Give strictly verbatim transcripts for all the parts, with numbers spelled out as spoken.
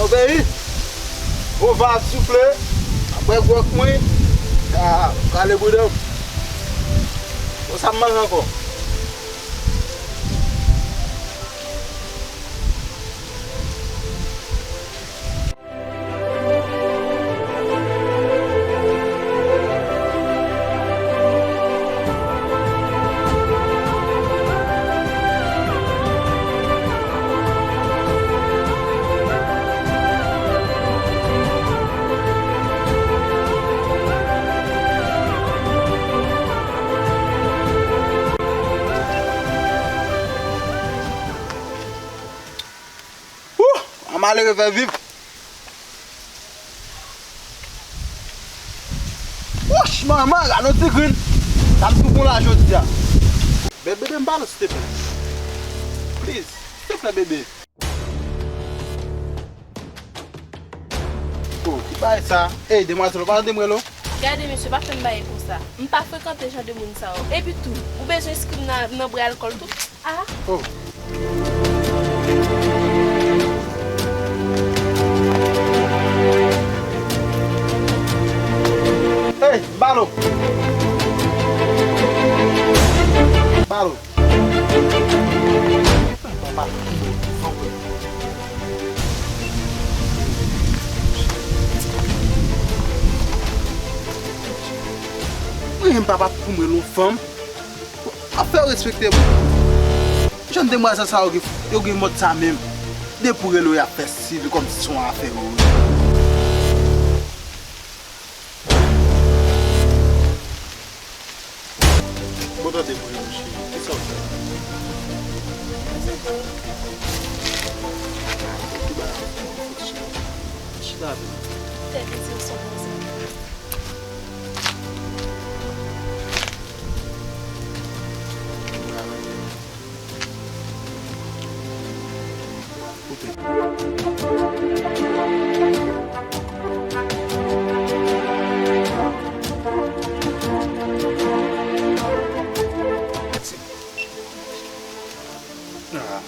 Obeyi, gwo vag soufle, apre gwòk mwen, ka kale bouda m. Bon, sa m manje ankò? Wouh! An malere fè viv. Wouch, manman, gade yon ti grenn. Sa m tou bon la jodi a. Bebe, bebe, m ba l, silteplè. Please, silteplè, bebe. Oh, ki bagay sa? Ey, demwazèl, ou pa tande m rele w? Gade, mesye, pa fè m bagay konsa. M pa frekante jan de moun sa yo. Epi tou, ou bezwen enskri m nan, nan bwè alkòl tou? Ah. Oh. Hey, balo. Balo. Mwen menm papa pou mwen lon fanm. Ap fè yo respekte mwen. Jan demwazèl sa yo gen, yo gen mòd sa menm. Depi w rele yo, y ap fè stil kòmsi se yon afè yo ye. Bon, tande pou yo, cheri. Kisa w fè? Ki bagay? Chita avè m. Tèt li di w se yon bon zanmi. Ah.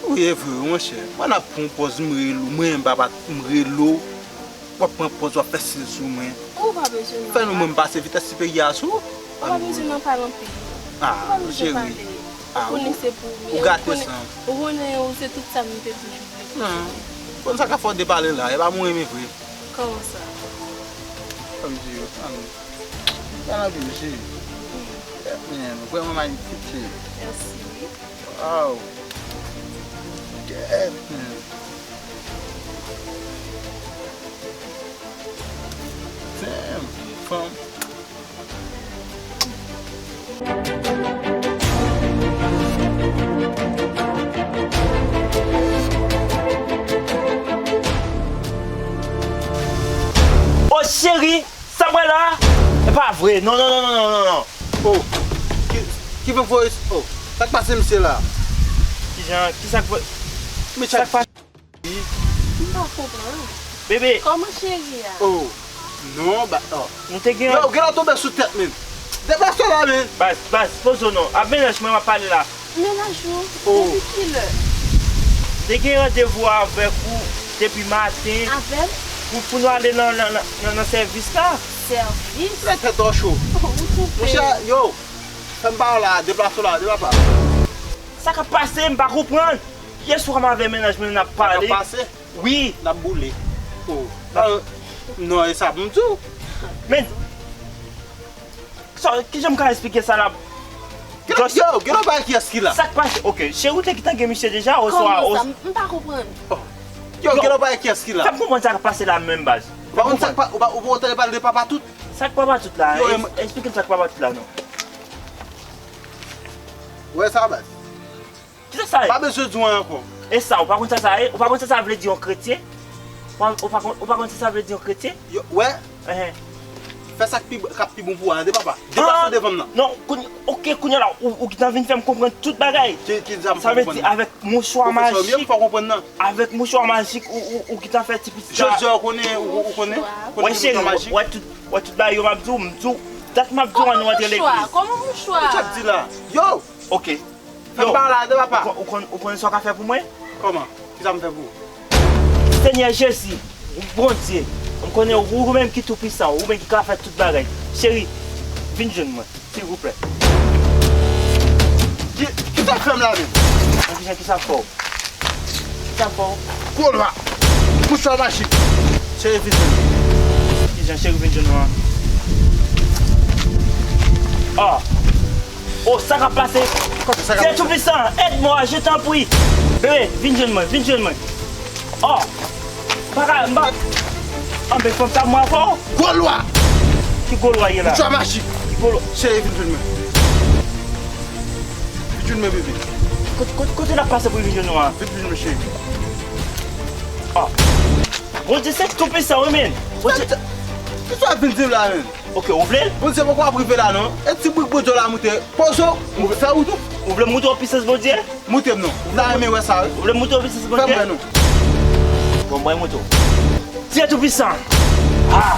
Wi, e vre, wi, monchè. Mwen ap pran pòz m rele w, mwen, papa, m rele w. W ap pran pòz, w ap fè stil sou mwen. Ou pa bezwen nan. Fè nou menm pase vitès siperyè a sou ou. Ou pa bezwen nan pale anpil. Ah, cheri. Ah, ou konnen se pou ou, ou gate san. Ou konnen ou se tout sa m te toujou vle pou ou. Konn sa k ap fè w depale la, e pa mwen renmen vre. Kòman sa? Sa m di yo, an nou. Sa nan vi, cheri. Mm. Yeah, man, ou vrèman magnifique, cheri. Mèsi. Wow. Yes, man. Damn, fanm. Oh, cheri, sa m wè la? E pa vre. Non, non, non. Oh, ki, ki fè voye, oh, sa k pase misye la? Kijan, kisa k voye? Men sa k pase? M pa konprann. Bebe. Kòman cheri a? Oh, non, ba, oh. Nou te gen. Yo, gen lè w tonbe sou tèt, men. Deplase w la, men. Baz, baz, poze w non. Ap mennaj mwen m ap pale la. Mennaj ou? Oh. Depi kilè? M te gen randevou avèk ou depi maten. Avè m? Pou, pou nou ale nan, nan, nan, nan, nan sèvis la. Sèvis? Lè tèt w cho. Ou twonpe. Monchè, yo, fè m pa w la, deplase w la, deplase w la. Sa k ap pase? M pa konprann. Yè swa m avè mennaj mwen n ap pale. Sa k ap pase? Wi. N ap boule. Oh. N ap... Non, e sa pou m di w. Men, sa, kijan m ka esplike sa la? Yo, gen yon bagay kiyès ki la? Sa k pase? Ok, cheri, ou te gentan gen misye deja, oswa... Kòman sa? M pa konprann. Oh. Yo, gen yon bagay kiyès ki la? Fè m konprann sa k ap pase la menm, baz. Ou pa konn sa k pa, ou pa, ou pa tande pale de papa tout? Sa k papa tout la? Yo, es-, esplike m sa k papa tout la, non. Ou wè sa, baz? Kisa sa ye? Pa bezwen di w anyen ankò. E sa, ou pa konn sa sa ye? Ou pa konn sa sa vle di yon kretyen? Ou pa, ou pa konn, ou pa konn sa sa vle di yon kretyen? Yo, wè. Enhen. Fè sa k pi, k ap pi bon pou ou a, tande papa. Deplase devan m nan. Non, kounye, ok, kounye a la, ou, ou gentan vin fè m konprann tout bagay. Ki, ki sa m fè w konprann nan? Sa vle di avèk mouchwa majik. Ou fè sa w menm, fò w konprann nan. Avèk mouchwa majik, ou, ou, ou gentan fè ti pitit la. Jodi a, ou konnen, ou, ou konnen. Wè, cheri, wè tout, wè tout bagay yo m ap di w, m di w, dat m ap di w ann nou antre legliz. Kòman mouchwa? Kòman mouchwa? Ou t ap di la? Yo! Ok. Fè m pale a de papa. Ou konn, ou konn, ou konn sa w ka fè pou mwen? Kòman? Kisa m fè pou ou? Senyè Jezi, Bondye, m konnen ou, ou menm ki toupisan, ou menm ki ka fè tout bagay. Cheri, vin jwenn mwen, silvouplè. Ki, ki sa fè m la menm? Bon, kijan ki sa fè w? Ki sa fè w? Gwo lwa! Mouchwa majik! Cheri, vin jwenn mwen. Kijan cheri vin jwenn mwen? Oh! Oh, sa k ap pase? Sa k ap pase? Dye Toupisan, èd mwen, je t'en prie. Bebe, vin jwenn mwen, vin jwenn mwen. Oh! M pa ka, m pa. Anben, fanm sa mwen ankò? Gwo lwa! Ki gwo lwa ye la? Mouchwa majik! Ki gwo lwa? Cheri, vin jwenn mwen. Vin jwenn mwen, bebe. Kote, kote, kote n ap pase pou vin jwenn nou an? Vin jwenn mwen, cheri. Oh! Bondye se toupisan, wi, men. Bondye. Kisa w ap vin di m la, men? Ok, ou vle l? Bondye poko ap rive la, non. E ti brik Bondye w la moute. Poze w, fè wout ou. Ou vle m moutre w pisans Bondye? Moutre m, non. M ta renmen wè sa, wi. Ou vle m moutre w pisans Bondye? Fè m wè, non. Bon, mwen moutre w. Dye Toupisan! Ah!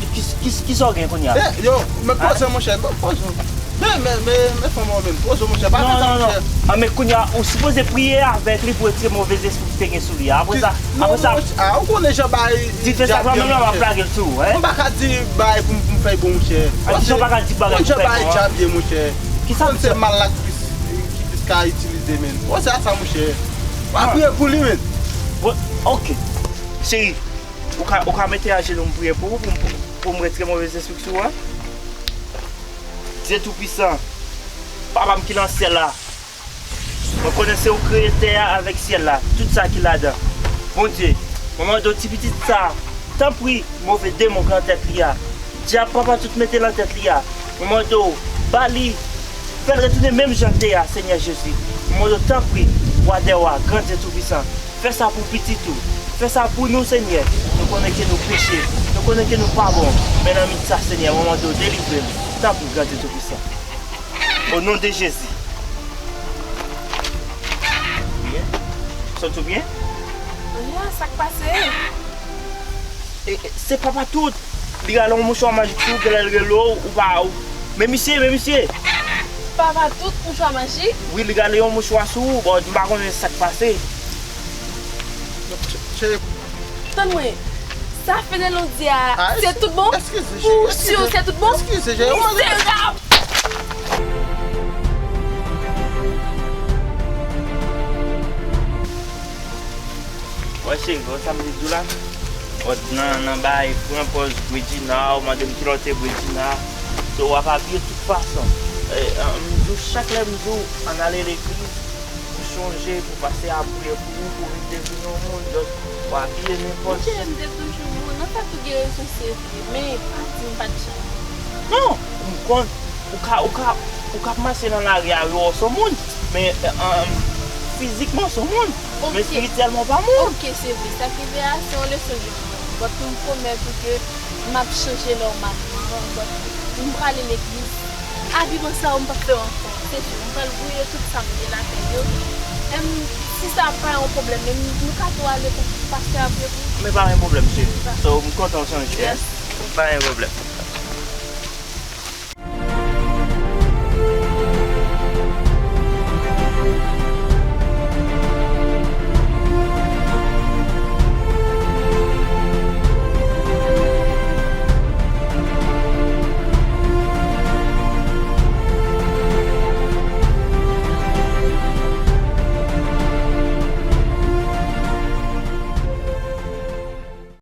Ki, ki, ki, kisa w gen kounye a? Eh, yo, men poze w, monchè, men poze w. Men, men, men, men fanm ou menm, poze w, monchè, pa fè sa, monchè. Non, non, non. Ah, men kounye a, ou sipoze priye avèk li pou retire move lespri ki te gen sou li a. Apre sa, apre sa, ah, ou konnen jan bagay dife sa, mwen menm la, m ap lage l sou ou, hein? M pa ka di bagay pou m, pou m fè l bon, monchè. Ah, kijan w pa ka di bagay pou fè l bon, hein? Ou konnen jan bagay djab ye, monchè. Kisa w di? Se mal la ki plis, ki plis ka itilize, men. Bon, se sa, monchè. W ap priye pou li, men. Bon, ok. Cheri, ou ka, ou ka mete ajenou m priye pou ou, pou m, pou m retire move lespri sou ou a? Dye Toupisan, Papa m ki nan syèl la, mwen konnen se ou kreye tè a avèk syèl la, tout sa ki ladan. Bondye, mwen mande w ti pitit sa, tanpri, move demon ki nan tèt li a, dyab papa tout mete nan tèt li a, mwen mande w, ba li, fè l retounen menm jan l te ye a, Senyè Jezi. Mwen mande w, tanpri, Wa dè wa, Gran Dye Toupisan, fè sa pou pitit ou. Fè sa pou nou, Senyè. Nou konnen ke nou peche. Nou konnen ke nou pa bon. Men nan minit sa, Senyè, mwen mande w delivre m. Tanpri, Gran Dye Toupisan. O non de Jezi. Byen? Santi w byen? Wi, sa k pase? E, e, se Papa Tout. Li rale yon mouchwa majik sou ou, genlè l rele w, ou pa, ou, men misye, men misye. Papa Tout, mouchwa majik? Wi, li rale yon mouchwa sou ou, bon, m pa konnen sa k pase. Tann mwen, sa Fenelon di a, se tout bon? Ou si se tout bon? Mizerab! Wè cheri, wè sa m te di w la? Wè nan, nan bay, pran pòz Bredjina, ou mande m kilè w te Bredjina. So, w ap abiye tout fason. E, e, m di w, chak lè m di w, ann ale legliz, pou chonje, pou pase apriye pou ou, pou vin devni yon moun, just, w abiye nenpòt jan. Monchè, m te toujou moun, an fèt ou gen rezon, se vre, men pa di m pa t janm. Non, m konn, ou ka, ou ka, ou ka ap mache nan lari a, yo wè w se yon moun, men, e, e, fizikman w se yon moun, men espirityèlman w pa moun. Ok, se vre, sa k rive a, se yon leson de mwen. But pou m pwomèt ou ke m ap chanje nòmalman, but m prale legliz. Abiman sa yo m p ap fè yo ankò, se si. M pral voye tout sa m gen lakay yo. Em, si sa pa yon pwoblèm, men nou ka tou ale pou pastè a priye pou nou. Men pa gen pwoblèm, cheri. So, m kontan w chanje, hein? Yes. Pa gen pwoblèm.